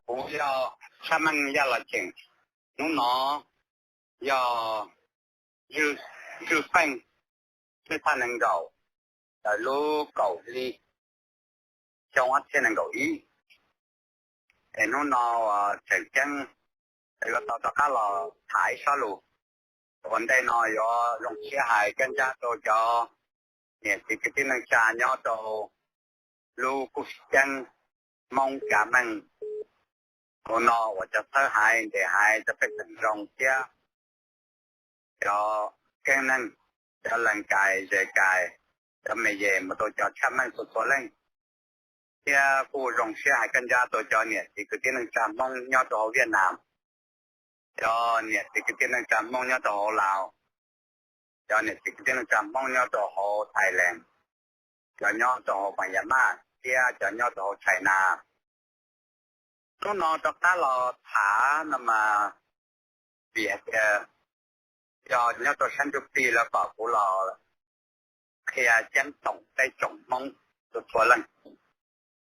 Kuv yog Tshaj Meej Yaj Los Cheem, hnub no yog zwj feej, twb thaj nees nkaum, lub kaum hli, xyoo ob txhiab nees nkaum ib. Es hnub no tseem ceeb yuav tau rov qab los tham ib sob lus. Ua ntej no yuav zoo siab hais kab ntsab rau cov niam txiv kwv tij neej tsa nyob rau lub kuj sib ceeb Hmoob Kav Meej. Ua no uas cov txhawb haiv ntes haiv cov pej xeem zoo thiab cov keeb neeg, cov lees kais zes kais, cov me yes mus rau cov Tshaj Meej txhua txhua leej, thiab kuj zoo siab hais kab ntsab rau cov niam txiv kwv tij neej tsa Hmoob nyob rau hauv Viaj Nam, cov niam txiv kwv tij neej tsa Hmoob nyob rau hauv Laus, cov niam txiv kwv tij neej tsa Hmoob nyob rau hauv Thailand, cov nyob rau hauv Myanmar thiab cov nyob rau hauv China. Hnub no rov qab los tham no mas vim hais tias yog nyob rau sab ntsuj plig lawv kom kuv los qhia ceeb toom peb tsoom Hmoob txhua txhua leej.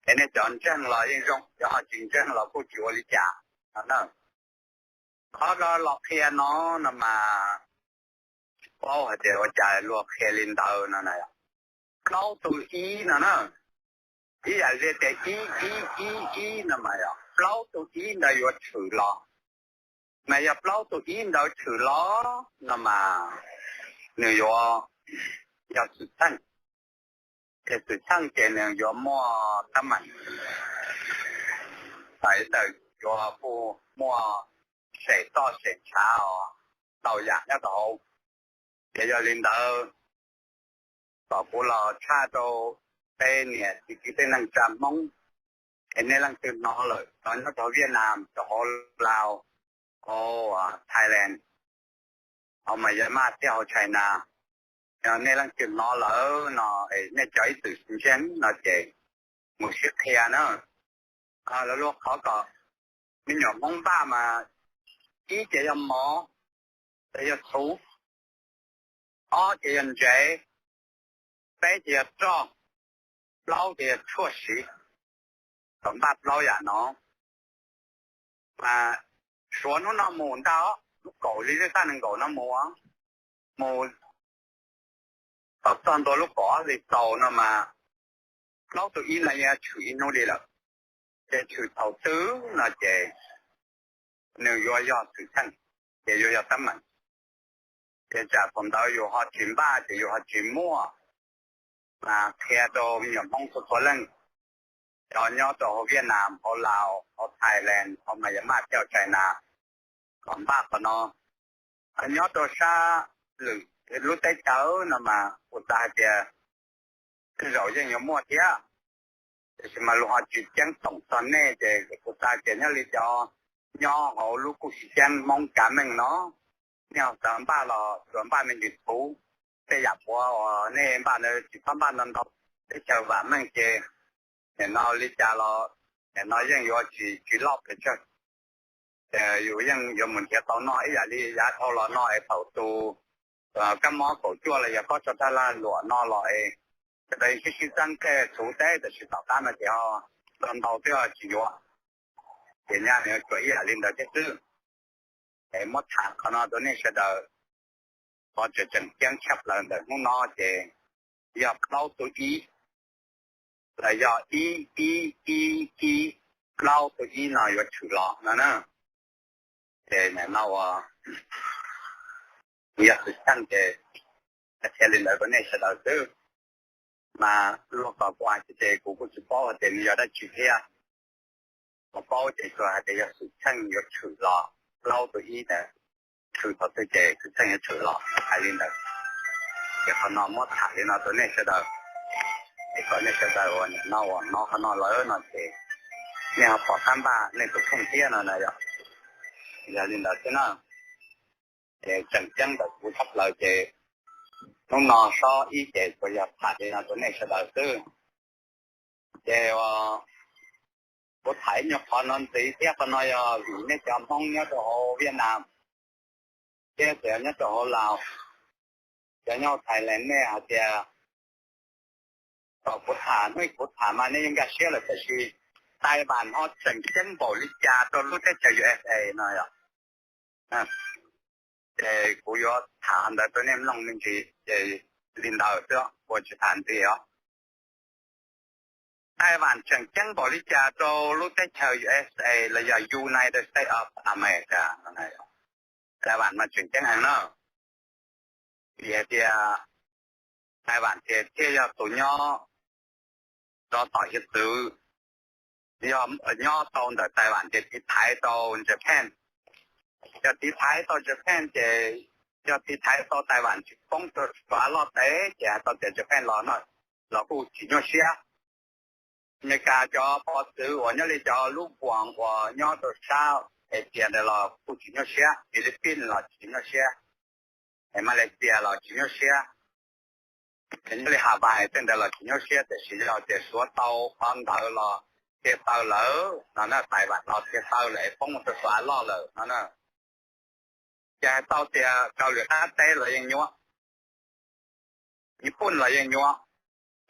Es nej cov ntseeg los yeej zoo, cov ho tsis ntseeg los kuj tsis ua li cas no na. Qhov los qhia no no mas tsis paub hais tias ua cas luag qhia li ntawd no na. Plaub tus ib no na, ib yam li tias ib ib ib ib no mas yog plaub tus ib ntawd yuav tshwm los, mas yog plaub tus ib ntawd tshwm los no mas nws yuav yog xwm txheej. Ces xwm txheej ces nws yuav muaj teeb meem, tawm yuav kuj muaj sem txoj sem ntshav os, ntau yam nyob rau hauv. Ces yog li ntawd, kom kuv los tshaj rau peb niam txiv kwv tij neej tsa Hmoob, es nej leej twg hnov lawm, nyob rau hauv Viaj Nam, rau hauv Laus, hauv Thailand, hauv Myanmar thiab hauv China, nej leej twg hnov lawm no, nej cov ib txwm ntseeg no ces mus sib qhia na. Lawv luag qhov kom me nyuam Hmoob npaj mas ib ces yog mov, ces yog txhuv, ob ces yog ntsev, peb ces yog roj, plaub ces yog tshuaj siv. Kom npaj plaub yam no mas suav hnub no mus ntag, lub kaum hli twb thaj nees nkaum no mus, mus kom txog ntua lub kaum ob hli tsaus no mas plaub tus ib no yeej tshwm ib hnub li lawm. Ces tshwm thaum twg no ces nws yuav yog xwm txheej, ces yuav yog teeb meem. Ces tsam thaum ntawd yus ho tsis npaj ces yus ho tsis muaj. Mas qhia rau me nyuam Hmoob txhua txhua leej, cov nyob rau hauv Viaj Nam, hauv Laus, hauv Thailand, hauv Myanmar thiab hauv China, kom npaj qhov no. Nyob rau sab lwm lub teb chaws no mas kuv xav hais tias tej zaum yeej yuav muaj thiab, tiam sis mas luag ho tsis ceeb toom txog nej ces kuv xav tias nyob li cov nyob hauv lub kuj sib ceeb Hmoob Kav Meej no, nej ho xav npaj los tsuas npaj me ntsis txhuv, tej yam puav uas nej npaj ntawd tsis txhob npaj ntau ntau. Teb chaws vam meej ces nim no li cas los nim no yeej yuav tsis tsis loj pes tsawg. Yus yeej yuav mus nrhiav tau noj ib yam li yav dhau los no es thaum tus kab mob kaum cuaj los yog kob tsov rog lag luam no los es sawv daws sib sib txeeb tej txhuv teb, tab sis tom qab no ces ho ntau ntau twb tsis yuav. Ces nyaj nws tsuas ib yam li ntawd thiab xwb. Es muab tham qhov no rau nej sawv daws, qhov tseem tseem ceeb tshaj plaws ntawm hnub no ces yog plaub tus ib, los yog ib ib ib ib, plaub tus ib no yuav tshwm los no na. Ces nim no uas yog xwm txheej ces qhia li ntawd rau nej sawv daws xwb. Mas luag kom kuv hais tias ces kuv kuj tsis paub hais tias nws yog dab tsi thiab. Kuv paub ces tsuas hais tias yog xwm txheej yuav tshwm los, plaub tus ib ntawd tshwm thaum twg ces xwm txheej yuav tshwm los, hais li ntawd. Ces qhov no muab tham li no rau nej sawv daws, es kom nej sawv daws uas nim no uas hnov qhov no lawm no ces nej ho pom qab npaj nej tus kheej thiab no na yom. Yog li ntawd xwb na. Ces tseem ceeb ntawm kuv tshaj plaws ces hnub no sob ib ces tsuas yog tham li no rau nej sawv daws xwb. Ces kuv tham ib nyuag qhov no ntxiv thiab, qhov no yog vim nej cov Hmoob nyob rau hauv Viaj Nam thiab cov nyob rau hauv Laus, cov nyob hauv Thailand nej hais tias kom kuv tham, hnub kuv tham mas nej yeej nkag siab lawm, tiam sis Taiwan ho tseem ceeb npaum li cas rau lub teb chaws U S A no yog. Ces kuv yuav tham ntawd rau nej mloog me ntsis ces li ntawd xwb, kuv tsis tham ntxiv os. Taiwan tseem ceeb npaum li cas rau lub teb chaws U S A los yog United States of America no? Taiwan mas tseem ceeb heev na, vim hais tias Taiwan ces thiaj yog tus nyob rau tom hiav txwv, yog nyob tau ntawm Taiwan ces tiv thaiv tau Japan. Yog tiv thaiv tau Japan ces, yog tiv thaiv tau Taiwan tsis poob rau suav loj teb ces hais tau tias Japan los no los kuj tsis nyuaj siab. Amelikas cov pov txwv uas nyob li cov lub vuas uas nyob rau sab Asia ntawd los kuj tsis nyuaj siab, Philippines los tsis nyuaj siab, Malaysia los tsis nyuaj siab, nyob li Hawaii tej ntawd los tsis nyuaj siab, tiam sis yog tias suav tau qhov ntawd los tiag taw lawm no na, Taiwan los tiag taw lawm es poob mus rau suav loj lawm no na, ces hais tau tias Kaus Lim qab teb los yeej nyuaj, Nyij Pooj los yeej nyuaj,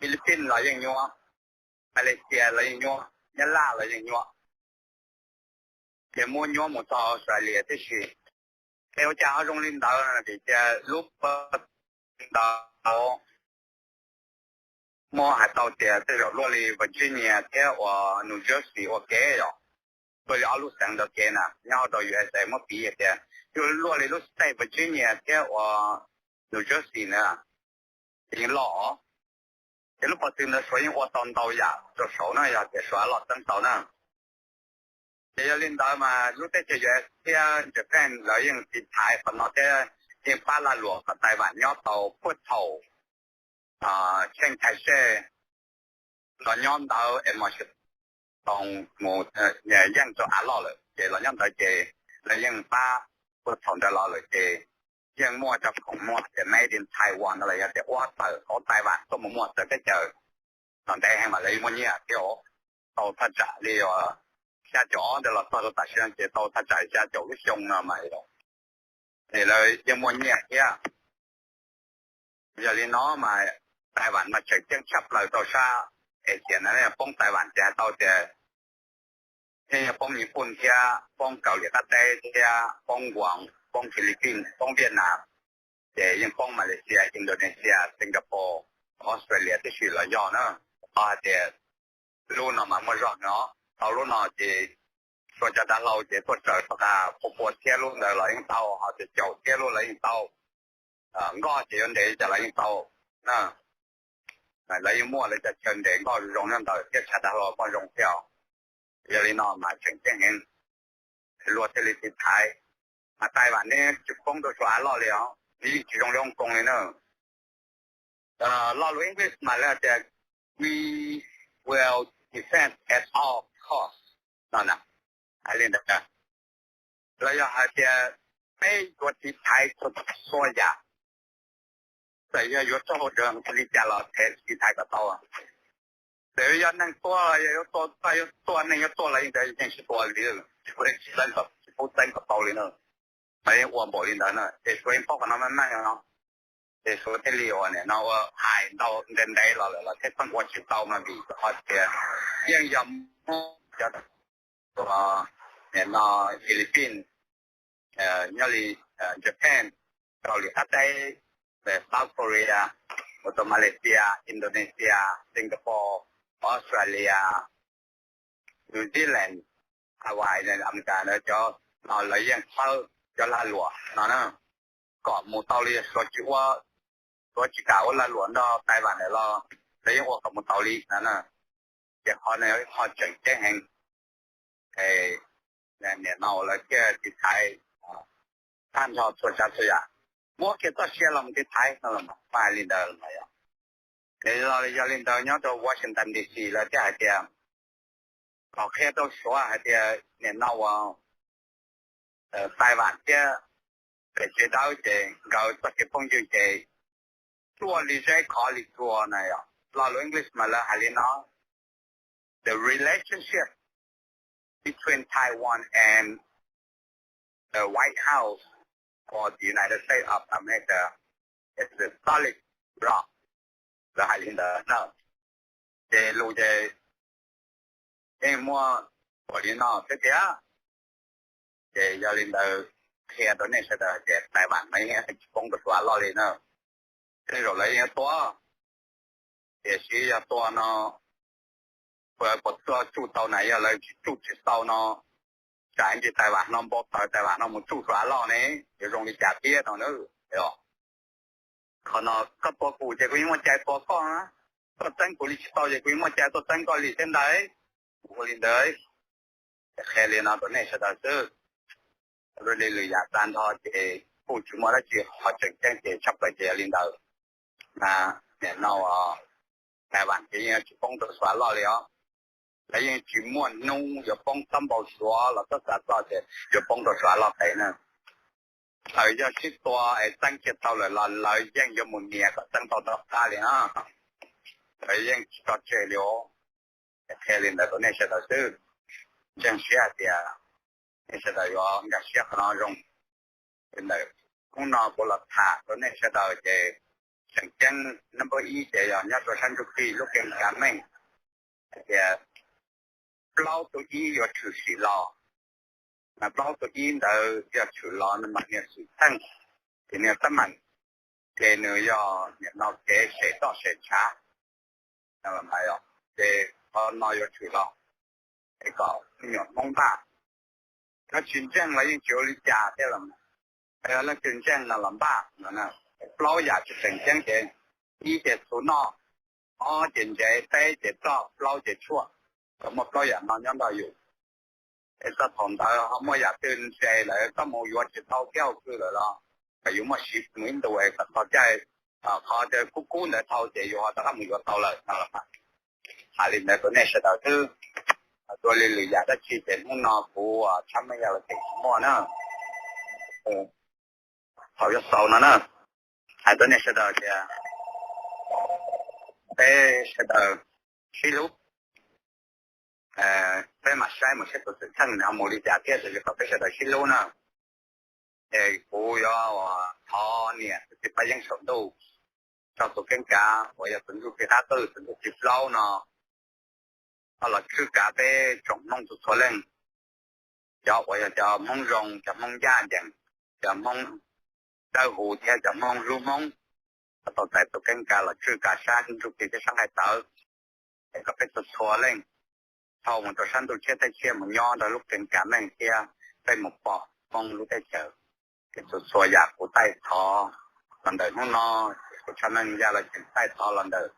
Philippines los yeej nyuaj, Malaysia los yeej nyuaj, Nyab Laj los yeej nyuaj, ces muab nyuaj mus txog Australia tib si. Es ua cas ho zoo li ntawd? Vim tias lub pawg ntawd muaj hais tau tias tej zaum luaj li Virginia thiab uas New Jersey ua ke yom, luaj li ob lub xeev ntawd ke na, nyob rau U S A muab piv hais tias luaj li lub state Virginia thiab uas New Jersey na yeej loj. Ces lub pov txwv ntawd suav yeej ua tau ntau yam rau saud na, yog tias suav loj txeeb tau na. Ces yog li ntawd mas lub teb chaws U S thiab Japan lawv yeej tiv thaiv qhov no thiab yeej pab lag luam kom Taiwan nyob tau puag thaum Chiang Kai-shek los nyob ntawd es Mao Zedong mus yeej rau av loj lawm ces los nyob ntawd ces lawv yeej pab puag thaum ntawd los lawm ces yeej muaj cov khoom muaj tias made in Taiwan no los yog tias ua tawm hauv Taiwan tuaj mus muag txawv teb chaws. Tom ntej heev mas lawv yeej muaj nyiaj thiab, tau thaj tsam li xya caum ob ntawd los txog rau tam sim no ces tau thaj tsam xya caum lub xyoo no mas es lawv yeej muaj nyiaj thiab. Yog li no mas Taiwan mas tseem ceeb tshaj plaws rau sab Asia na, poob Taiwan ces hais tau tias yeej poob Nyij Pooj thiab poob Kaus Lim qab teb thiab poob Guam, poob Philippines, poob Vietnam, ces yeej poob Malaysia, Indonesia, Singapore, Australia tib si los yog na. Qhov hais tias lub no mas muaj zog no, tau lub no ces suav cov dav hlau ces tuaj raws rov qab pua pua thiab lub ntawd los yeej tau, ho tias caum thiab lub los yeej tau, nkoj ces yuav ntev cas los yeej tau na. Lawv yeej muaj lawv cov chaw ntev nkoj zoo nyob ntawd thiab tshav dav hlau muaj zoo thiab. Yog li no mas tseem ceeb heev, luag thiaj li tiv thaiv. Mas Taiwan neb tsis poob rau suav av loj li os, nws yeej tsis zoo li Hong Kong li na. Lo lus English mas lawv hais tias we will defend at all cost no na. Hais li ntawd, los yog hais tias peb yuav tiv thaiv txhua yam, txawm yog yuav raug li cas los tiv thaiv kom tau. Txawm yog neeg tuag los yog yuav tua, yuav tua neeg yuav tuag los yeej ntawd yeej tsis tua li, tsis pub txeeb kom tau li na. Mas yeej ua npaum li ntawd na, ces suav yeej paub qhov no meej meej no, ces suav thiaj li ua nim no ua hais ntau ntev ntev los lawm los thiaj pheej ua tsis tau mas vim qhov tias yeej yog muab cov nim no Philippines, nyob li Japan, Kaus Lim qab teb, South Korea, mus rau Malaysia, Indonesia, Singapore, Australia, New Zealand, Hawaii, America ntawd cov no lawv yeej txhawb cov lag luam no na, kom mus tau li suav tsis ua, suav tsis kam ua lag luam nrog Taiwan lawm los lawv yeej ua kom mus tau li no na. Ces qhov no ho tseem ceeb heev. Nim no lawv thiaj tiv thaiv tag nrho txhua tsav txhua yam, muab kiag txoj sia los mus tiv thaiv no los mas hais li ntawd los yog. Yog li ntawd nyob rau Washington D C lawv thiaj hais tias, kom qhia rau suav hais tias nim no uas Taiwan thiab pem tsev dawb ces nkawd txoj kev phooj ywg ces tuaj li zeb khov li txhua na yom. Lo lus English mas lawv hais li no, the relationship between Taiwan and the White House or the United States of America is a solid rock. Lawv hais li ntawd na. Ces lus ces yeej muaj ua li no thiab tiag. Ces yog li ntawd qhia rau nej sawv daws tias Taiwan no yeej tsis poob rau Suav loj li na. Tej zaum lawv yeej yuav tua, tiam sis yog tua no puas tsuaj tsuj tau na, yog lawv tsis tsuj tsis tau no, tsam ntsis Taiwan no npau taws Taiwan no mus tsuj Suav loj ne, yuav zoo li cas thiab no na. Qhov no koj tua kuv ces kuv yeej muaj cai tua koj, koj txeeb kuv li tsis tau ces kuv yeej muaj cai tuaj txeeb koj li thiab ntag. Kuv ua li ntawd, qhia li no rau nej sawv daws xwb. Ua li lwm yam tag nrho ces kuj tsis muaj dab tsi, qhov tseem ceeb ces tshaj plaws ces yog li ntawd. Nim no Taiwan ces yeej tsis poob rau Suav loj li os. Lawv yeej tsis muaj hnub yuav poob txhob npau suav los txhob xav txog tias yuav poob rau Suav loj pem na. Txawm yog sib tua es txeeb tsis tau lawm los lawv yeej yuav mus nias kom txeeb tau tom qab li na. Lawv yeej tsis tso tseg li os. Qhia li ntawd rau nej sawv daws xwb. Ntseeg siab hais tias nej sawv daws yuav nkag siab qhov no zoo. Li ntawd, hnub no kuv los tham rau nej sawv daws ces tseem ceeb number ib ces yog nyob rau sab ntsuj plig lub keeb kav meej hais tias plaub tug ib yuav tshwm sim los. Mas plaub tug ib ntawd yog tshwm los no mas niag xwm txheej, ces niag teeb meem, ces nws yog nim no kev sem toj sem tshav. Ces qhov no yuav tshwm los es kom me nyuam Hmoob npaj. Koj tsis ntseeg los yeej tsis ua li cas thiab los, leej twg ntseeg no los npaj no. Plaub yam tseem ceeb ces ib ces txhuv noj, ob ces ntsev, peb ces ploj, plaub ces tshuaj. Kom muaj plaub yam no nyob nrog yus. Es txog thaum ntawd ho muaj yam twg ntse lawm koj mus yuav tsis tau thiab hauv kws lawm los kom yus muaj siv mus ib ntus es kom txog caij qhov kub kub ntawd dhau ces yus ho rov qab mus yuav tau lawm no los mas. Hais li ntawd rau nej sawv daws xwb. Dua li lwm yam dab tsi ces hnub no kuv tshab meej yog los ces tsis muaj na. Thaum yuav xaus no na, hais rau nej sawv daws tias peb sawv daws sib hlub, peb mam saib mus saib tus xwm txheej nws ho mus li cas thiab, tiam sis kom peb sawv daws sib hlub na. Es kuv yuav thov niam tus txiv Paj Yeeb saum ntuj, tso tus keeb kav uas yog tus ntsuj plig qab qwj, tus ntsuj plig plaub no, los tswj kav peb tsoom Hmoob txhua txhua leej, cov uas yog cov Hmoob zoo, cov Hmoob ncaj ncees, cov Hmoob dawb huv thiab cov Hmoob hlub Hmoob, tau txais tus keeb kav los tswj kav sab ntsuj plig thiab sab nqaij tawv, es kom peb txhua txhua leej thauj mus rau sab ntuj tshiab teb tshiab mus nyob nrog lub keeb kav meej thiab peb mus pom Hmoob lub teb chaws. Ces txhua txhua yam kuv taij thov los ntawm hnub no, kuv tshab meej yog los ces taij thov los ntawm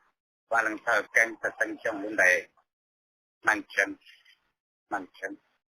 Vaj Leej Thawj Keeb Thawj Xeeb Xyooj lub npe. Meej tseeb, meej tseeb.